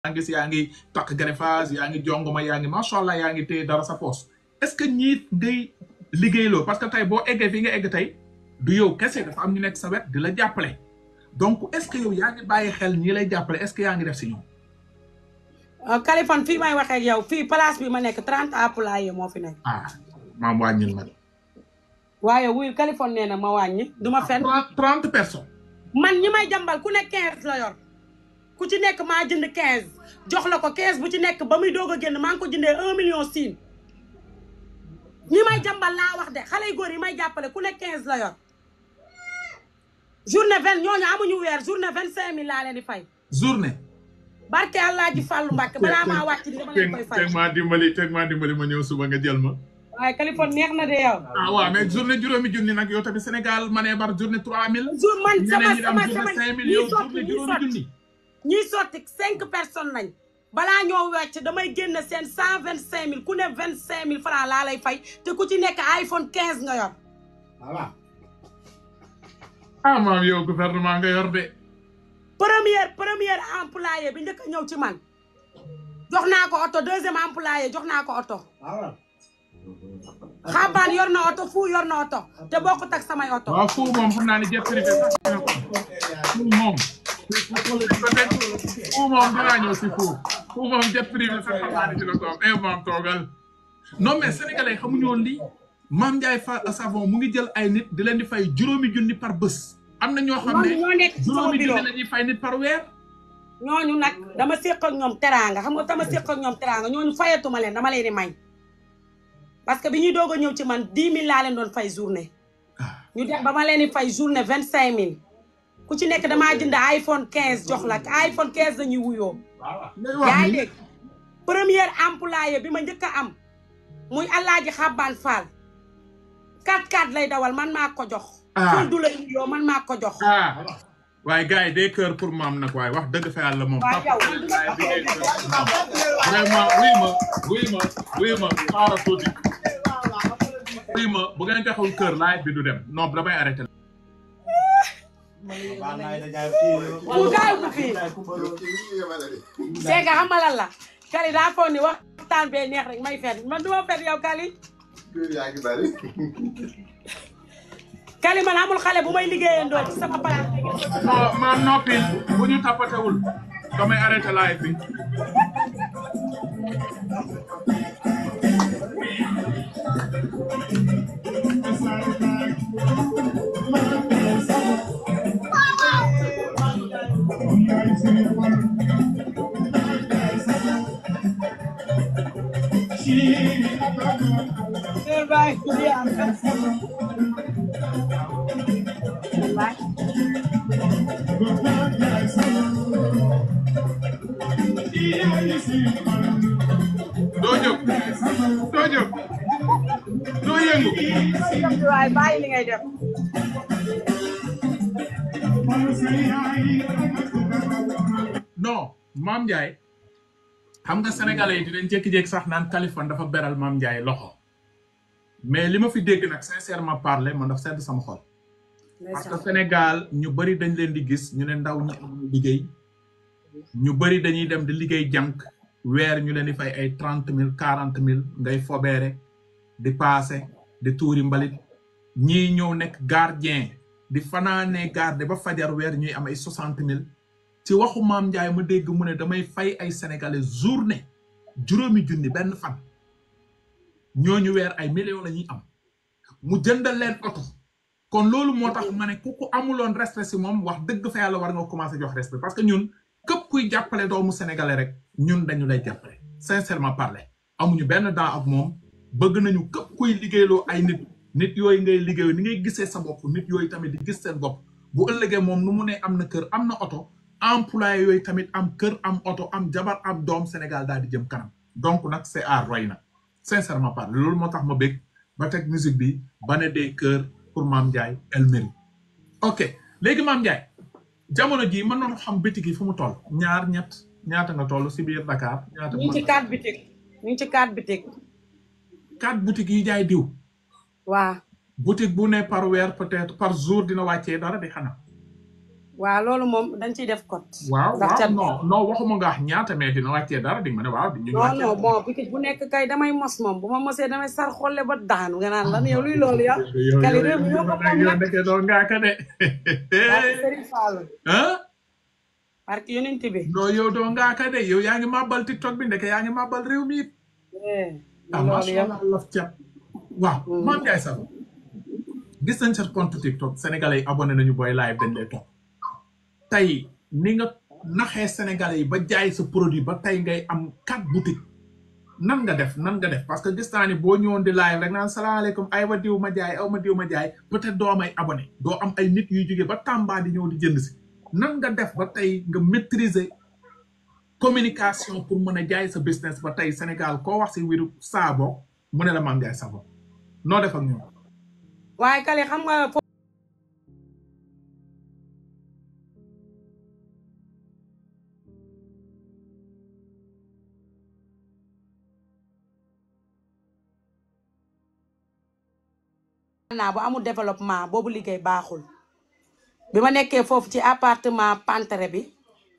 gis yaa ngi takk greffage yaa ngi jongoma yaa ngi macha allah yaa ngi téye dara sa poos est-ce que ñii ngay liggéeyloo parce que tey boo eggee fi nga egg tey du yow kese dafa am ñu nekk sa wet di la jàppale donc est-ce que yow yaa ngi bàyyi xel ñii lay jàppale est-ce que yaa ngi def si ñoom. Kaliphone fii may waxee ak yow fii place bi ma nekk 30 employés moo fi nekk. ah maam wàññil ma de. waaye wuy Kaliphone nee na ma wàññi du ma fen 30 personnes. man ñi may jàmbal ku nekk 15 la yor ku ci nekk maa jënd 15 jox la ko 15 bu ci nekk ba muy doog a génn maa ngi ko jëndee 1 million siin ñi may jàmbal laa wax de xale yu góor yi may jàppale ku nekk 15 la yor journée 20 ñooñu amuñu weer journée 25000 laa leen di fay. journée. barke Allah ji Fallou Mbacke balaa maa wàcc di dama leen koy fay. teg maa dimbali ma ñëw suba nga jël ma. waaye Kaliphone neex na de yow. ah waaw mais journée juróomi junni nag yow tamit Sénégal ma ne bar journée 3000. jour man sama ñiy sotti 5 personnes lañ balaa ñoo wecc damay génn seen 125000 ku ne 25000 francs laa lay fay te ku ci nekk iPhone 15 nga yor. voilà. ah maam yow gouvernement nga yor de. première employé bi njëkk a ñëw ci man jox naa ko oto deuxième employé jox naa ko oto. xabaan yor na oto fu yor na oto te bokkut ak samay oto. waaw fu moom xam naa ne jet privé sax fu moom. fu moom dinaa ñëw si fu moom jet privé sax xam naa ne ci la ko am moom toogal. non mais sénégalais xamuñu woon lii Mame Ndiaye Savon mu ngi jël ay nit di leen di fay 5 junni par bés. am na ñoo xam ne ñoo nekk ci sama 5 bureau junni la ñuy fay nit par weer. ñooñu nag dama séq ak ñoom teraanga xam nga dama séq ak ñoom teraanga ñooñu fayatuma leen dama leen di may. parce que bi ñuy doog a ñëw ci man 10 000 laa leen doon fay journée. ñu dem ba ma leen di fay journée 25000. ku ci nekk damaa jënd iPhone 15 jox la iPhone 15 dañuy wuyoo. yaa ngi dégg premier employé bi ma njëkk a am muy Alaaji Xabbaan Fall 4x4 lay dawal man maa ko jox. ful du lay wuyoo man maa ko jox. waaye gars yi des cœurs pour maam nag waaye wax dëgg fa yàlla moom. waaw yow vraiment wuy ma xaaral tuuti. wuy ma bu ngeen joxul kër live bi du dem non damay arrêté. bu gaaw bu fii c'est que xam nga lan la Kali daa foog ni waxtaan bee neex rek may fen man du ma fen yow Kali. Kali man amul xale bu may liggéeyandoo ci sama place. non maam noppil bu ñu tapatewul damay arrêté live bi. doo jóg doo yëngu. waay bàyyi li ngay def. non Mame Ndiaye xam nga sénégalais yi dinañ jékki-jékki sax naan Kaliphone dafa beral Mame Ndiaye loxo mais li ma fi dégg nag sincèrement parler man dafa sedd sama xol. parce que Sénégal ñu bëri dañ leen di gis ñu ne ndaw ñi amuñu liggéey ñu bëri dañuy dem di liggéey jànk weer ñu leen di fay ay 30000 40000 ngay fobeere di paase di tuuri mbalit ñii ñëw nekk gardien di fanaanee garde ba fajar weer ñuy am ay 60000 ci waxu Mame Ndiaye ma dégg mu ne damay fay ay sénégalais journée 5 junni benn fan ñooñu weer ay millions la ñuy am mu jëndal leen oto. kon loolu moo tax ma ne ku ko amuloon respect si moom wax dëgg fa yàlla war nga commencé jox respect parce que ñun képp kuy jàppale doomu sénégalais rek ñun dañu lay jàppale sincèrement parler amuñu benn daa ak moom bëgg nañu képp kuy liggéeyloo ay nit yooyu ngay liggéeyoo ni ngay gisee sa bopp nit yooyu tamit di gis seen bopp bu ëllëgee moom nu mu ne am na kër am na oto employé yooyu tamit am kër am oto am jabar am doom Sénégal daal di jëm kanam donc nag c'est à roy na sincèrement parler loolu moo tax ma bëgg ba teg musique bi ba ne des cœurs pour Mame Ndiaye El Mérite ok léegi Mame Ndiaye jamono jii mën nañu xam bitik yi fu mu toll ñaata nga toll si biir Dakar ñaata. ñu ngi ci 4 bitik ñu ngi ci 4 bitik. 4 boutiques yi jaay diw. waaw. boutique bu ne par weer peut-être par jour dina wàccee dara di xanaa. waaw loolu moom dañ ciy def code. waaw ndax cat non waxuma nga wax ñaata mais dina wàccee dara di nga ma ne waaw di ñu wàccee non bon Pikine bu nekk kay damay mos moom bu ma mosee damay sar xolle ba daanu nga naan lan yow luy loolu yow kali réew mi ñoo ko moom yow nekkee doo ngaa ka de Serigne Fallou ah parce que yonent bi non yow doo ngaa ka de yow yaa ngi màbbal TikTok bi ndeke yaa ngi màbbal réew mi it macha allah laf cat waaw Mame Ndiaye Savon gis nañ sa compte TikTok sénégalais yi abonné nañu booy live dañ lay topp tey ni nga naxee sénégalais yi ba jaay sa produit ba tey ngay am 4 boutiques nan nga def parce que gis naa ni boo ñëwoon di live rek naan salaamaaleykum ay wa diw ma jaay aw ma diw ma jaay peut-être doo am ay abonné doo am ay nit yuy jógee ba Tamba di ñëw di jënd si nan nga def ba tey nga maîtriser communication pour mën a jaay sa business ba tey Sénégal koo wax si wiru saabo mu ne la Mame Ndiaye Savon noo def ak ñoom waaye kale xam nga naa bu amul développement boobu liggéey baaxul bi ma nekkee foofu ci appartement Pantere bi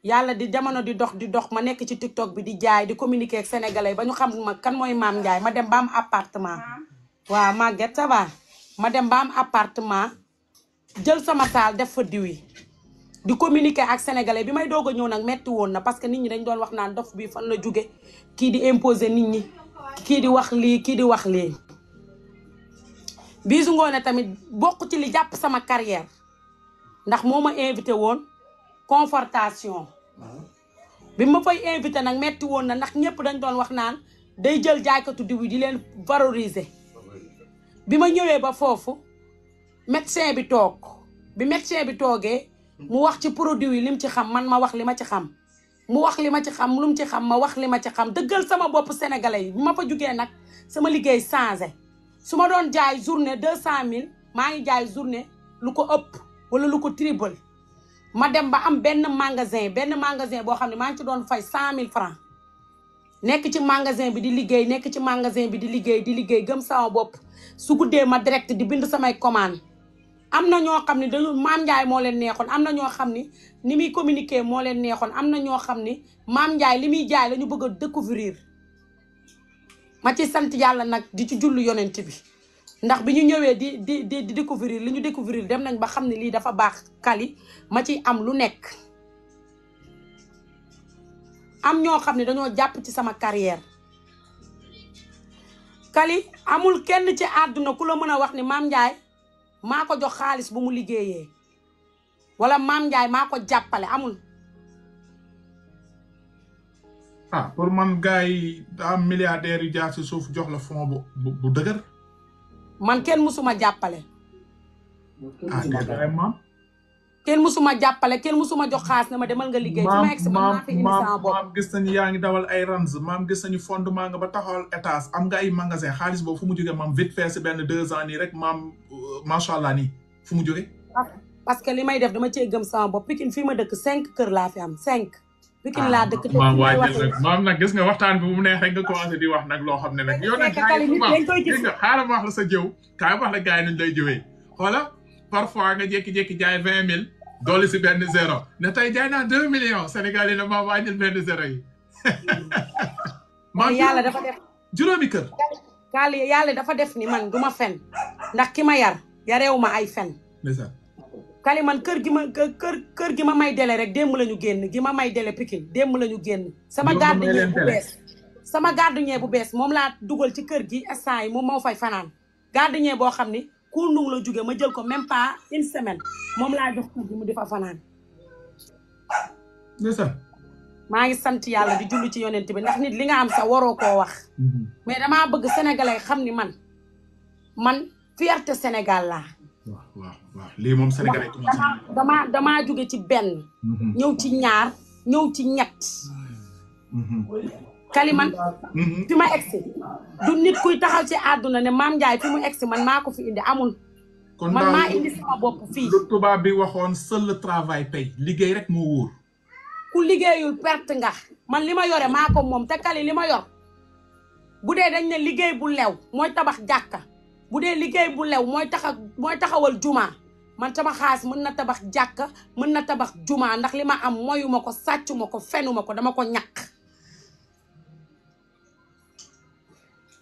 yàlla di jamono di dox ma nekk ci TikTok bi di jaay di communiquer ak sénégalais ba ñu xam ma kan mooy Mame Ndiaye ma dem ba am appartement waaw Maguette ça va ma dem ba am appartement jël sama saal def fa diw yi di communiquer ak sénégalais bi may doog a ñëw nag metti woon na parce que nit ñi dañ doon wax naan dof bi fan la jóge kii di imposer nit ñi kii di wax lii kii di wax lii Bijou Ngoné tamit bokk ci li jàpp sama carrière ndax moo ma invité woon confortation bi ma fay invité nag metti woon na ndax ñëpp dañ doon wax naan day jël jaaykatu diw yi di leen valoriser bi ma ñëwee ba foofu médecin bi toog bi médecin bi toogee mu wax ci produit yi lim ci xam man ma wax li ma ci xam mu wax li ma ci xam lu mu ci xam ma wax li ma ci xam dëggal sama bopp sénégalais yi bi ma fa jugee nag sama liggéey changé su ma doon jaay journée 200000 maa ngi jaay journée lu ko ëpp wala lu ko triple ma dem ba am benn magasin boo xam ne maa ngi ci doon fay 100000 francs nekk ci magasin bi di liggéey di liggéey gëm sama bopp su guddee ma direct di bind samay commande am na ñoo xam ne dañu Mame Ndiaye moo leen neexoon am na ñoo xam ni ni muy communiquer moo leen neexoon am na ñoo xam ni Mame Ndiaye li muy jaay la ñu bëgg a découvrir ma ci sant yàlla nag di ci jullu yonent bi ndax bi ñu ñëwee di découvrir li ñu découvrir dem nañ ba xam ne lii dafa baax kali ma ci am lu nekk am ñoo xam ne dañoo jàpp ci sama carrière kali amul kenn ci àdduna ku la mën a wax ni Mame Ndiaye maa ko jox xaalis bu mu liggéeyee wala Mame Ndiaye maa ko jàppale amul pour man gars yi am milliardaires yu jaar si suuf jox la fond bu dëgër man kenn musuma jàppale maam kenn musuma jàppale kenn musuma jox xaalis na ma demal nga liggéey fi ma egsi man maa fi indi sama bopp maam gis nañu yaa ngi dawal ay ranz maam gis nañu fondement nga ba taxawal étage am nga ay magasin xaalis boobu fu mu jógee maam vite fait si benn 2 ans nii rek maam macha allah nii fu mu jógee parce que li may def dama cee gëm sama bopp Pikine fii ma dëkk 5 kër laa fi am 5 Pikine laa dëkk te maam waajal nag maam nag gis nga waxtaan bi bu mu neex rek nga commencé di wax nag loo xam ne nag yow nag gis nga xaaral ma wax la sa jëw kaay wax la gars yi nuñ lay jëwee xoola parfois nga jékki-jékki jaay 20000 doole si benn zéro ne tey jaay naa 2 millions Sénégal yi ne maam wàññil benn zéro yi maam yàlla dafa def juróomi kër kaali yàlla dafa def ni man du ma fen ndax ki ma yar yareewu ma ay fen kali man kër gi ma may dele rek démb la ñu génn gi ma may dele Pikine démb la ñu génn sama gardien bu bees sama gardien bu bees moom laa dugal ci kër gi instant yi moom moo fay fanaan gardien boo xam ni Koundung la jóge ma jël ko même pas une semaine moom laa jox kër gi mu di fa fanaan maa ngi sant yàlla di jullu ci yonent bi ndax nit li nga am sa waroo koo wax mais damaa bëgg sénégalais xam ni man fierté Sénégal laa waaw lii moom Sénégalais damaa jóge ci benn ñëw ci ñaar ñëw ci ñett kali man fi ma egsi du nit kuy taxaw ci àdduna ne Mame Ndiaye fi mu egsi man maa ko fi indi amul man maa indi sama bopp fii lu tubaab bi waxoon seul le travail paye liggéey rek moo wóor ku liggéeyul perte nga man li ma yore maa ko moom te kali li ma yor bu dee dañ ne liggéey bu lew mooy tabax jàkka bu dee liggéey bu lew mooy taxawal juma man sama xaalis mën na tabax jàkka mën na tabax juma ndax li ma am moyuma ko sàccuma ko fenuma ko dama ko ñàkk.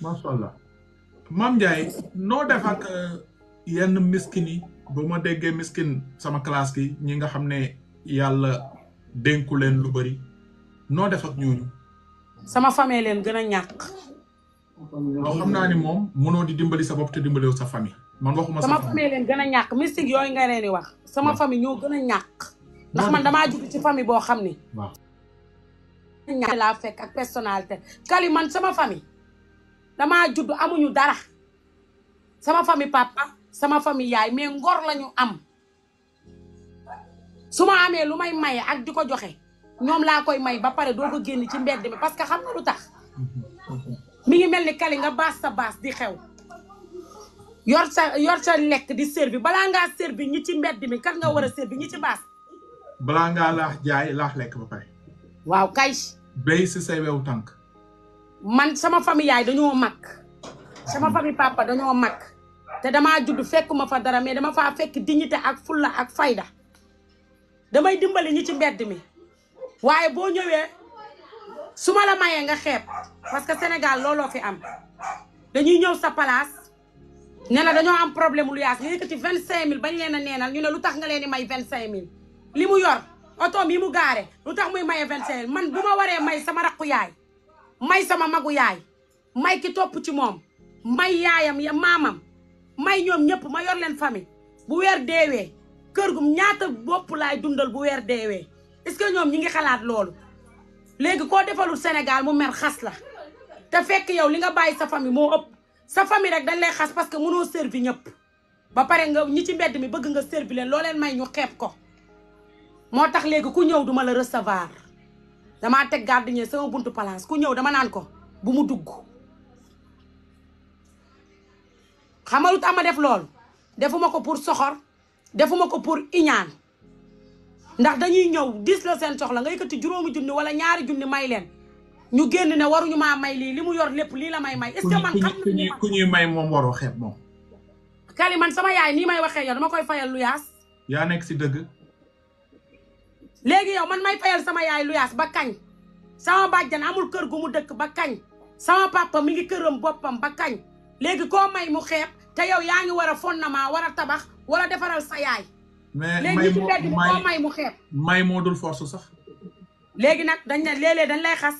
macha allah Mame Ndiaye noo def ak yenn miskin yi ba ma déggee miskin sama classe gi ñi nga xam ne yàlla dénku leen lu bari noo def ak ñooñu. sama famille leen gën a ñàkk. loo xam naa ni moom mënoo di dimbali sa bopp te dimbaliwu sa famille. man waxuma sama famille leen gën a ñàkk mystique yooyu nga leen di wax. sama famille ñoo gën a ñàkk. ndax man damaa judd ci famille boo xam ni. waaw. ñàkk laa fekk ak personnalité Kali man sama famille damaa judd amuñu dara sama famille papa sama famille yaay mais ngor lañu am su ma amee lu may maye ak di ko joxe ñoom laa koy may ba pare doo ko génn ci mbedd mi parce que xam nga lu tax mi ngi mel ni Kali nga baas sa baas di xew yor sa lekk di servi balaa ngaa servi ñi ci mbedd mi kan nga war a servi ñi ci baas. balaa ngaa laax jaay laax lekk ba pare. waaw kay. béy si say wewu tànk. man sama famille yaay dañoo mag sama famille papa dañoo mag te damaa judd fekkuma fa dara mais dama faa fekk dignité ak fulla ak fayda damay dimbali ñi ci mbedd mi waaye boo ñëwee su ma la mayee nga xeeb parce que Sénégal looloo fi am dañuy ñëw sa place ne la dañoo am problème lu yaas nga yëkkati 25000 bañ leen a neenal ñu ne lu tax nga leen di may 25000 li mu yor otoom yi mu gaare lu tax muy maye 25000 man bu ma waree may sama rakku yaay may sama magu yaay may ki topp ci moom may yaayam ya maamam may ñoom ñëpp ma yor leen famille bu weer deewee kër gu ñaata bopp laay dundal bu weer deewee est-ce que ñoom ñi ngi xalaat loolu léegi koo defalul Sénégal mu mer xas la te fekk yow li nga bàyyi sa famille moo ëpp sa famille rek dañ lay xas parce que mënoo servi ñëpp ba pare nga ñi ci mbedd mi bëgg nga servi leen loo leen may ñu xeeb ko moo tax léegi ku ñëw duma la recevoir damaa teg gardien sama buntu place ku ñëw dama naan ko bu mu dugg xamalu tax ma def loolu defuma ko pour soxor defuma ko pour iñaan ndax dañuy ñëw dis la seen soxla nga yëkkati 5 junni wala 2 junni may leen ñu génn ne waruñu maa may lii li mu yor lépp lii la may est-ce que man xam ku ñuy may moom waroo xeeb moom. Kali man sama yaay nii may waxee yow dama koy fayal lu yaas. yaa nekk si dëgg. léegi yow man may fayal sama yaay lu yaas ba kañ sama bàjjan amul kër gu mu dëkk ba kañ sama papa mi ngi këram boppam ba kañ léegi koo may mu xeeb te yow yaa ngi war a fondement war a tabax wala defaral sa yaay. mais léegi ci mbedd bi koo may mu xeeb. may moo dul force sax. léegi nag dañ ne léeg-léeg dañ lay xas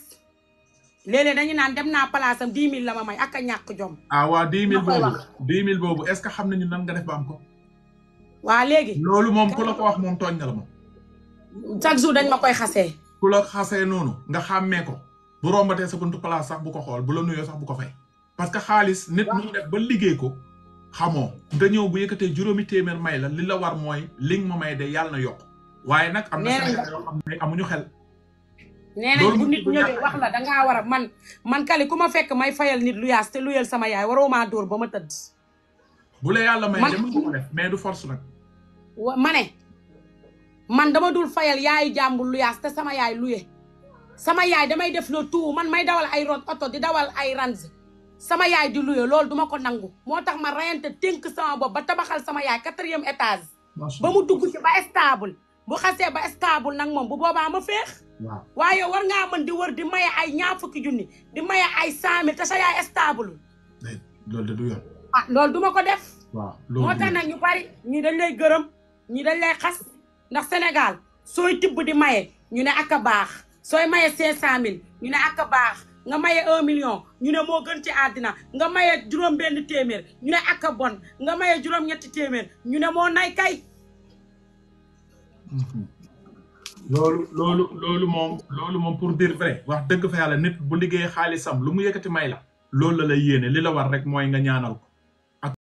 léeg-léeg dañu naan dem naa place am 10 000 la ma may ak a ñàkk jom. ah waa 10 000 boobu 10 000 boobu est-ce que xam nañu nan nga def ba am ko. waa léegi. loolu moom ku la ko wax moom tooñ na la moom. chaque jour dañ ma koy xasee. ku la xasee noonu nga xàmmee ko bu rombatee sa buntu place sax bu ko xool bu la nuyoo sax bu ko fay. parce que xaalis nit mu def ba liggéey ko xamoo nga ñëw bu yëkkatee 5 téeméer may la li la war mooy li nga ma may de yàlla na yokk waaye nag am na Sénégal yoo xam ne amuñu xel. nee nañ bu nit ñëwee wax la dangaa war a man Kali ku ma fekk may fayal nit lu yaas te luyal sama yaay waroo maa dóor ba ma tëdd. bu la yàlla may dem ko def mais du force nag. ma ne man dama dul fayal yaayu jàmbur lu yaas te sama yaay luye sama yaay damay def le tout man may dawal ay oto di dawal ay range sama yaay di luye loolu duma ko nangu moo tax ma rayante tënk sama bopp ba tabaxal sama yaay 4e étage ba mu dugg ci ba stable bu xasee ba stable nag moom bu boobaa ma féex waaye war ngaa mën di wër di maye ay 20 junni di maye ay 100 000 te sa yaay stable loolu de du yoon loolu duma ko def waaw moo tax nag ñu bari ñi dañ lay gërëm ñi dañ lay xas ndax Sénégal sooy tibb di maye ñu ne ak a baax sooy maye 500 000 ñu ne ak a baax nga maye 1 million ñu ne moo gën ci àddina nga maye 5 téeméer ñu ne ak a bon nga maye 7 téeméer ñu ne moo nay kay. loolu moom pour dire vrai wax dëgg fa yàlla nit bu liggéey xaalisam lu mu yëkkati may la loolu la lay yéene li la war rek mooy nga ñaanal ko